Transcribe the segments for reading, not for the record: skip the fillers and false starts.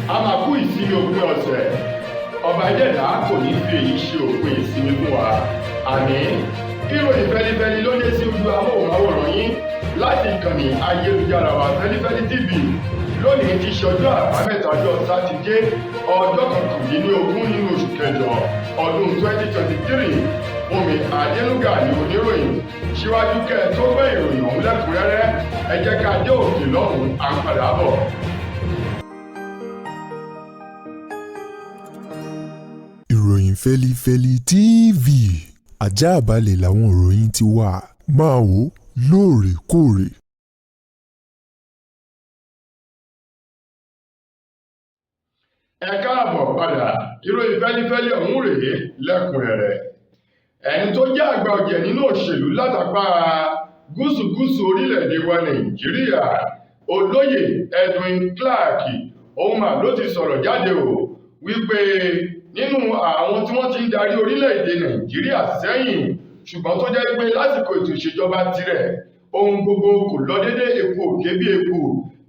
A máa kú ìsinmi òpin ọ̀sẹ̀. Ọba Ẹlẹ́dàá kò ní fi èyí ṣe òpin ìsinmi fún wa. Àmín. Ìròyìn fẹlifẹli ló dé sí ojú amóhùnmáwòrán yín láti ìkànnì ayélujára wa Fẹlifẹli TV. Lónìí ti ṣe ọjọ́ Àbámẹ́ta, ọjọ́ Sátidé, ọjọ́ 19 nínú oṣù kẹjọ ọdún 2023. Fúnmi Adénúgà ní oníròyìn. Síwájú kẹ́ ẹ tó gbọ́ ìròyìn ọ̀hún lẹ́kùnrẹ́rẹ́, ẹ jẹ́ ká dé òkè lọ́hùn-ún, à ń padà bọ̀. Ìròyìn Fẹ́lifẹ́li TV, àjààbálẹ̀ làwọn ìròyìn ti wà, máa wò ó lóòrèkóòrè. Ẹ káàbọ̀ padà. Ìròyìn fẹ́lifẹ́li ọ̀hún rèé lẹ́kùnrẹ́rẹ́. Ẹni tó jẹ́ àgbà ọ̀jẹ̀ nínú òṣèlú látàpá gúúsù-gúúsù orílẹ̀-èdè wa Nàìjíríà, Olóyè Edwin Clark, òun mà ló ti sọ̀rọ̀ jáde o wípé nínú àwọn tí wọ́n ti ń darí orílẹ̀-èdè Nàìjíríà sẹ́yìn, ṣùgbọ́n tó jẹ́ pé lásìkò ètò ìṣèjọba tirẹ̀ ohun gbogbo kò lọ déédé, eku òkè bí eku,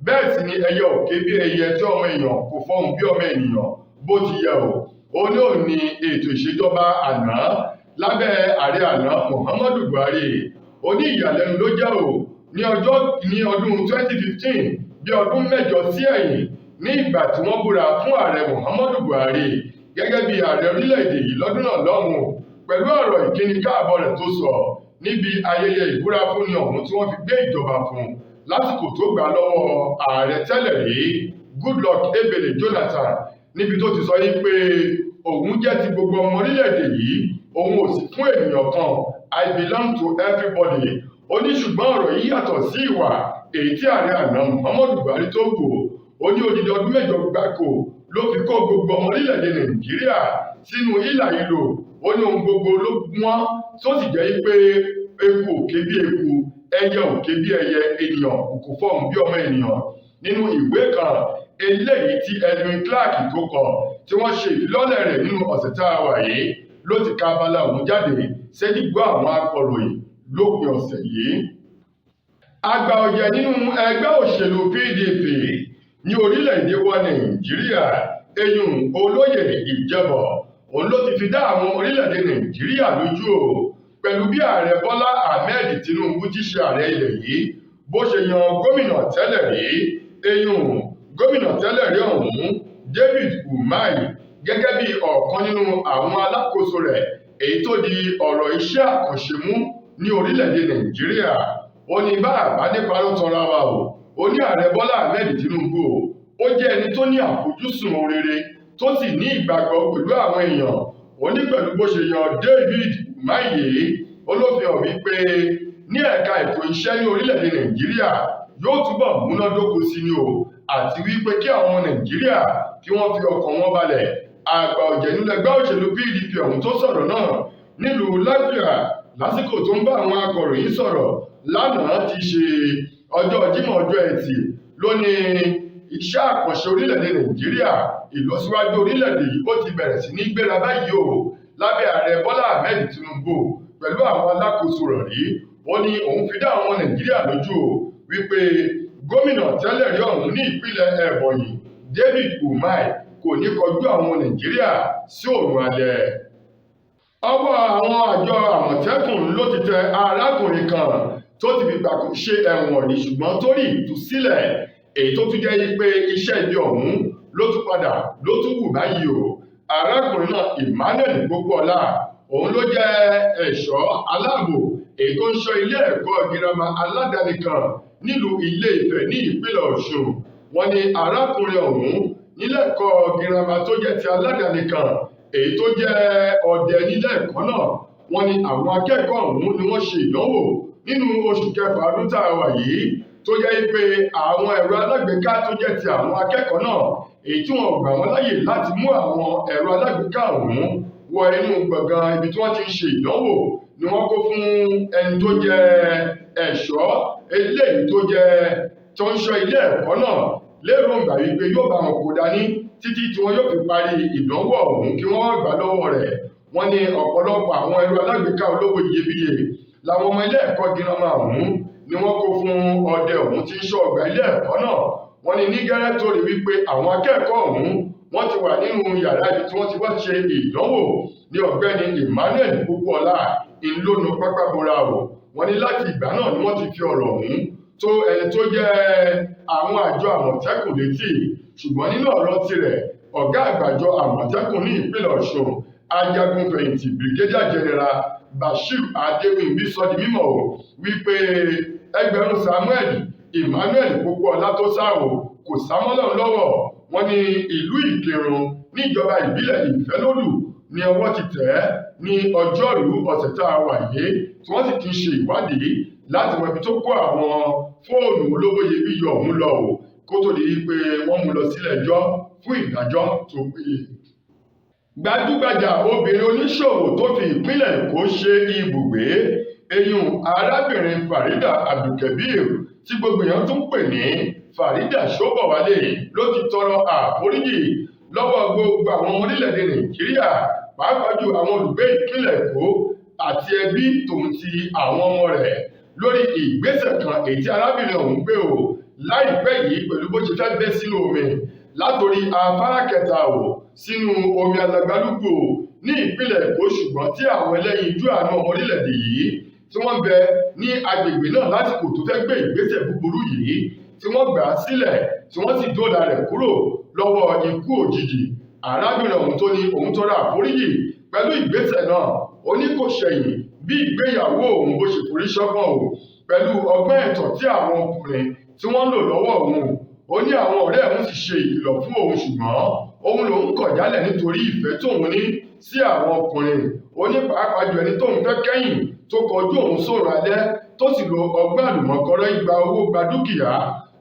bẹ́ẹ̀ sì ni ẹyẹ òkè bí ẹyẹ, tí ọmọ èèyàn kò fọhùn bí ọmọ ènìyàn bó ti yẹ o. Ó ní òun ní ètò ìṣèjọba àná lábẹ́ ààrẹ àná Muhammadu Buhari. Ó ní ìyàlẹ́nu ló jẹ́ o ní ọjọ́ ní ọdún 2015, bí ọdún 8 sí ẹ̀yìn, ní ìgbà tí wọ́n búra fún ààrẹ Muhammadu Buhari gẹ́gẹ́ bí ààrẹ orílẹ̀-èdè yìí lọ́dún náà lọ́hùn-ún, pẹ̀lú ọ̀rọ̀ ìkíni káàbọ̀ rẹ̀ tó sọ níbi ayẹyẹ ìbúra fúnni ọ̀hún tí wọ́n fi gbé ìjọba fún lásìkò tó gbà lọ́wọ́ ààrẹ tẹ́lẹ̀ rí Goodluck Ebele Jonathan, níbi tó ti sọ yí pé òun jẹ́ ti gbogbo ọmọ orílẹ̀-èdè yìí, òun ò sì fún ènìyàn kan, I belong to everybody. Ó ní ṣùgbọ́n ọ̀rọ̀ yìí yàtọ̀ sí ìwà èyí tí ààrẹ àná Muhammadu Buhari tó wù. Ó ní odidi ọdún 8 gbáko ló fi kó gbogbo ọmọ orílẹ̀-èdè Nàìjíríà sínú ìlà ìlò. Ó ní ohun gbogbo ló wọ́n, tó sì jẹ́ pé eku òkè bí eku, ẹyẹ òkè bí ẹyẹ, ènìyàn kò fọhùn bí ọmọ ènìyàn. Nínú ìwé kan eléyìí tí Edwin Clark tó kọ, tí wọ́n ṣe ìfilọ́lẹ̀ rẹ̀ nínú ọ̀sẹ̀ tá a wà yìí, ló ti ka abala òun jáde sédìgbọ́ àwọn akọ̀ròyìn lópin ọ̀sẹ̀ yìí. Àgbà ọ̀jẹ̀ nínú ẹgbẹ́ òṣèlú PDP ní orílẹ̀-èdè wa Nàìjíríà, eyín Olóyè Ìjẹ̀bọ̀, òun ló ti fi dá àwọn orílẹ̀-èdè Nàìjíríà lójú o pẹ̀lú bí ààrẹ Bọ́lá Ahmed Tinubu ti ṣe ààrẹ ilẹ̀ yìí bó ṣe yan gómìnà tẹ́lẹ̀ rí, eyín gómìnà tẹ́lẹ̀ rí ọ̀hún David Umahi, gẹ́gẹ́ bí ọ̀kan nínú àwọn alákòóso rẹ̀ èyí tó di ọ̀rọ̀ iṣẹ́ àkànṣe mú ní orílẹ̀-èdè Nàìjíríà. Ó ní bá àbá nípa ló tanra wa o. Ó ní ààrẹ Bọ́lá Ahmed Tinubu o, ó jẹ́ ẹni tó ní àfojúsùn rere tó sì ní ìgbàgbọ́ pẹ̀lú àwọn èèyàn. Ó ní pẹ̀lú bó ṣe yan David Umahi, ó ló fi hàn wípé ní ẹ̀ka ètò iṣẹ́ ní orílẹ̀-èdè Nàìjíríà yóò túbọ̀ múnádóko sí ni o, àti wípé kí àwọn ọmọ Nàìjíríà kí wọ́n fi ọkàn wọn balẹ̀. Àgbà ọ̀jẹ̀ nínú ẹgbẹ́ òṣèlú PDP ọ̀hún tó sọ̀rọ̀ náà nílùú Láfíà lásìkò tó ń bá àwọn akọ̀ròyìn sọ̀rọ̀ lánàá ti ṣe ọjọ́ Jímọ̀ ọjọ́ Ẹtì, ló ní iṣẹ́ àkànṣe orílẹ̀-èdè Nàìjíríà, ìlọsíwájú orílẹ̀-èdè yìí ó ti bẹ̀rẹ̀ sí ní gbéra báyìí o lábẹ́ ààrẹ Bọ́lá Ahmed Tinubu pẹ̀lú àwọn alákòóso rẹ̀ rí. Ó ní òun fi dá àwọn Nàìjíríà lójú o wípé gómìnà tẹ́lẹ̀ rí ọ̀hún ní ìpínlẹ̀ Ebonyi David Umahi kò ní kọjú àwọn Nàìjíríà sí òrùn alẹ́. Ọwọ́ àwọn àjọ Àmọ̀tẹ́kùn ló ti tẹ arákùnrin kan tó ti fìgbà kan ṣe ẹ̀wọ̀n rí ṣùgbọ́n tó rí ìtúsílẹ̀, èyí tó tún jẹ́ pé iṣẹ́ ibi ọ̀hún ló tún padà ló tún wù báyìí o. Arákùnrin náà, Emmanuel Gbogboọlá, òun ló jẹ́ ẹ̀ṣọ́ aláàbò èyí tó ń ṣọ́ ilé ẹ̀kọ́ girama aládàáni kan nílùú Ilé Ifẹ̀ ní ìpínlẹ̀ Ọ̀ṣun. Wọ́n ní arákùnrin ọ̀hún nílé ẹ̀kọ́ girama tó jẹ́ ti aládàáni kan èyí tó jẹ́ ọdẹ nílé ẹ̀kọ́ náà. Wọ́n ní àwọn akẹ́kọ̀ọ́ ọ̀hún ni wọ́n ṣe ìdánwò nínú oṣù kẹfà ọdún tá a wà yìí, tó jẹ́ pé àwọn ẹ̀rọ alágbèéká tó jẹ́ ti àwọn akẹ́kọ̀ọ́ náà èyí tí wọ́n gbà wọ́n láyè láti mú àwọn ẹ̀rọ alágbèéká ọ̀hún wọ inú gbọ̀ngàn ibi tí wọ́n ti ń ṣe ìdánwò ni wọ́n kó fún ẹni tó jẹ́ ẹ̀ṣọ́ eléyìí tó jẹ́ tó ń ṣọ́ ilé ẹ̀kọ́ náà, lérògbà wípé yóò bá wọn kó dání títí tí wọn yóò fi parí ìdánwò ọ̀hún kí wọ́n gbà lọ́wọ́ rẹ̀. Wọ́n ní ọ̀pọ̀lọpọ̀ àwọn ẹ̀rọ alágbèéká olówó iyebíye làwọn ọmọ ilé ẹ̀kọ́ girama ọ̀hún ni wọ́n kó fún ọdẹ ọ̀hún tí ń ṣọ́ ọgbà ilé ẹ̀kọ́ náà. Wọ́n ní ní gẹ́rẹ́ tó rí wípé àwọn akẹ́kọ̀ọ́ ọ̀hún wọ́n ti wà nínú yàrá ibi tí wọ́n ti wá ṣe ìdánwò ní ọ̀gbẹ́ni Emmanuel Popoola ńlọnà pápábora o. Wọ́n ní láti ìgbà náà ni wọ́n ti fi ọ̀rọ̀ ọ̀hún tó ẹni tó jẹ́ àwọn àjọ Àmọ̀tẹ́kùn létí. Ṣùgbọ́n nínú ọ̀rọ̀ tirẹ̀, ọ̀gá àgbàjọ Àmọ̀tẹ́kùn ní ìpínlẹ̀ Ọ̀ṣun, ajagunfẹ̀yìntì Brigadier General Bashir Adéwìnbí sọ di mímọ̀ o wípé ẹgbẹ̀rún Samuel Emmanuel Popoola tó sá o kò sá mọ́ Ọlọ́run lọ́wọ́. Wọ́n ní ìlú Ìkìrun níjọba ìbílẹ̀ Ìfẹ́lódù ní ọwọ́ ti tẹ̀ ẹ́ ní ọjọ́rú ọ̀sẹ̀ tá a wà yìí, tí wọ́n sì ti ń ṣe ìwádìí láti mọ ibi tó kó àwọn fóònù olówó iyebíye ọ̀hún lọ o, kó tó di pé wọ́n mú lọ sílé ẹjọ́ fún ìdájọ́ tó péye. Gbajúgbajà obìnrin oníṣòwò tó fi ìpínlẹ̀ Èkó ṣe ibùgbé, eyín arábìnrin Farida Abdulkabir tí gbogbo èèyàn tún pè ní Farida Ṣóbọ̀wálé, ló ti tọrọ àforíjì lọ́wọ́ gbogbo àwọn ọmọ orílẹ̀-èdè Nàìjíríà, pàápàá jù àwọn olùgbé ìpínlẹ̀ Èkó àti ẹbí tòun ti àwọn ọmọ rẹ̀ lórí ìgbésẹ̀ kan èyí tí arábìnrin ọ̀hún gbé o láìpẹ́ yìí pẹ̀lú bó ṣe fẹ́ bẹ́ sínú omi látòrí afárá kẹta o sínú omi alagbalúgbò ní ìpínlẹ̀ Èkó. Ṣùgbọ́n tí àwọn ẹlẹ́yinjú àánú ọmọ orílẹ̀-èdè yìí tí wọ́n bẹ ní agbègbè náà lásìkò tó fẹ́ gbé ìgbésẹ̀ búburú yìí, tí wọ́n gbà á sílẹ̀ tí wọ́n sì dóòlà rẹ̀ kúrò lọ́wọ́ ikú òjijì. Arábìnrin ọ̀hún tó ní òun tọrọ àforíjì pẹ̀lú ìgbésẹ̀ náà, ó ní kò ṣẹ̀yìn bí ìgbéyàwó òun bó ṣe forí ṣọpọ́n o pẹ̀lú ọgbọ́n ẹ̀tàn tí àwọn ọkùnrin tí wọ́n ń lò lọ́wọ́ òun. Ó ní àwọn ọ̀rẹ́ òun sì ṣe ìkìlọ̀ fún òun, ṣùgbọ́n òun lòun kọ̀ jálẹ̀ nítorí ìfẹ́ tóun ní sí àwọn ọkùnrin. Ó ní pàápàá jù ẹni tóun fẹ́ kẹ́yìn tó kọjú òun sóòrùn alẹ́ tó sì lo ọgbọ́n àlùmọ̀kọ́rọ́ igba owó gba dúkìá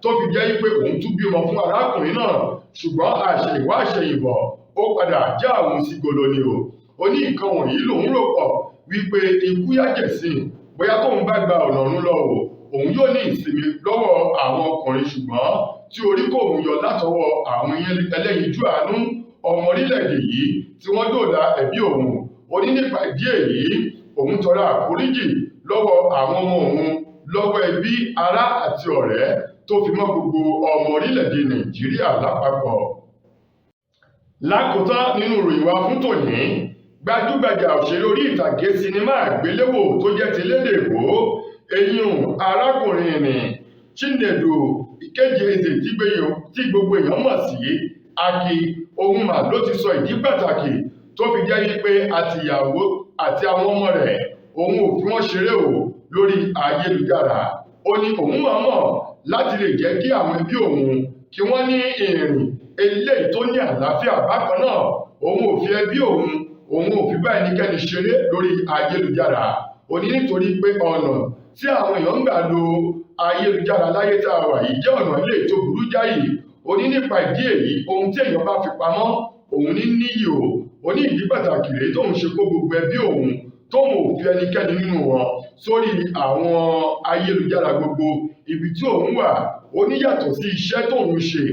tó fi jẹ́ pé òun tún bímọ fún arákùnrin náà. Ṣùgbọ́n àṣẹ̀yìnwá àṣẹ̀yìnbọ̀ ó padà já òun sí golo ni o. Ó ní nǹkan wọ̀nyí lòun rò pọ̀ wípé ikú yájẹ̀sín, bóyá tóun bá gba ọ̀nà ọ̀run lọ o, òun yóò ní ìsinmi lọ́wọ́ àwọn ọkùnrin, ṣùgbọ́n tí orí kò ń yọ látọwọ́ àwọn ẹlẹ́yinjú àánú ọmọ orílẹ̀-èdè yìí tí wọ́n dóòlà ẹ̀bí òun. Ó ní nípa ìdí èyí òun tọrọ àforíjì lọ́wọ́ àwọn ọmọ òun, lọ́wọ́ ẹbí, ará àti ọ̀rẹ́ tó fi mọ́ gbogbo ọmọ orílẹ̀-èdè Nàìjíríà lápapọ̀. Lákòótán nínú ìròyìn wa fún tòní, gbajúgbajà òṣèré orí ìtàgé sinimá àgbéléwò tó jẹ́ ti lédè Èbó, eyín arákùnrin ní Chinedu Ikeji Eze tí gbogbo èèyàn mọ̀ sí Aki Ohunma ló ti sọ ìdí pàtàkì tó fi jẹ́ wípé àtìyàwó àti àwọn ọmọ rẹ̀ òun ò fi wọ́n ṣeré o lórí ayélujára. Ó ní òun mọ̀ọ́mọ̀ láti lè jẹ́ kí àwọn ẹbí òun kí wọ́n ní ìrìn eléyìí tó ní àlàáfíà. Bákan náà òun ò fi ẹbí òun ò fi bá ẹnikẹ́ni ṣeré lórí ayélujára. Ó ní nítorí pé ọ̀nà tí àwọn èèyàn ń gbà lo ayélujára láyé tá a wà yìí jẹ́ ọ̀nà eléyìí tó burú jáì. Ó ní nípa ìdí èyí ohun tí èèyàn bá fi pamọ́ òun ní níyì o. Ó ní ìdí pàtàkì rèé tóun ṣe kó gbogbo ẹbí òun tóun ò fi ẹnikẹ́ni nínú wọn sórí àwọn ayélujára gbogbo ibi tí òun wà. Ó ní yàtọ̀ sí iṣẹ́ tóun ṣe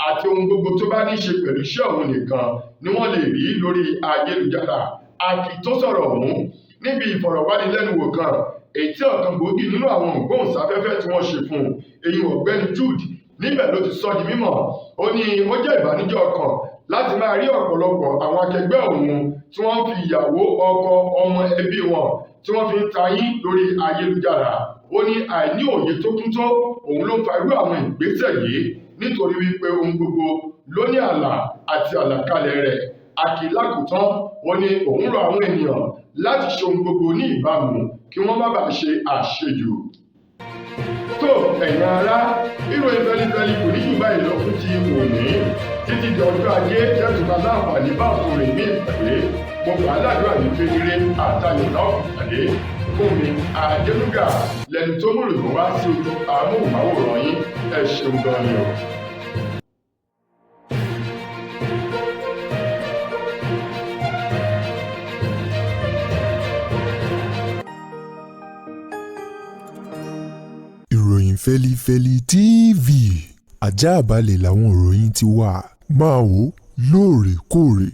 àti ohun gbogbo tó bá ní ṣe pẹ̀lú iṣẹ́ òun nìkan ni wọ́n lè rí lórí ayélujára. Aki tó sọ̀rọ̀ ọ̀hún níbi ìfọ̀rọ̀wánilẹ́nuwò kan èyí tí ọ̀kan gbòógì nínú àwọn ògbóhùnsáfẹ́fẹ́ tí wọ́n ṣe fún eyín ọ̀gbẹ́ni Jude níbẹ̀ ló ti sọ di mímọ̀. Ó ní ó jẹ́ ìbànújẹ́ ọkàn láti máa rí ọ̀pọ̀lọpọ̀ àwọn akẹgbẹ́ òun tí wọ́n fi ìyàwó, ọkọ, ọmọ ẹbí wọn tí wọ́n fi ń tayín lórí ayélujára. Ó ní àìní òye tó kún tó òun ló fa irú àwọn ìgbésẹ̀ yìí nítorí wípé ohun gbogbo ló ní ààlà àti àlàkalẹ̀ rẹ̀. Aki lákòótán ó ní òun rọ àwọn ènìyàn láti ṣe ohun gbogbo ní ìbámu kí wọ́n má bàa ṣe àṣejù. Tó ẹ̀yin ará, ìròyìn fẹlifẹli kò ní jù báyìí lọ fún ti òní títí di ọjọ́ ajé tẹ́tùmá láǹfààní bá òkun rè mí ìpàdé. Mo gbà á ládùúrà wípé ire àtayọ̀ náà pàdé. Fún mi Adélúgà lẹni tó múròyìn wá sí ojú amóhùnmáwòrán yín. Ẹ ṣeun gan ni o. Ìròyìn Fẹ́lifẹ́li TV àjààbálẹ̀ làwọn ìròyìn ti wà. Máa wò lóòrèkóòrè.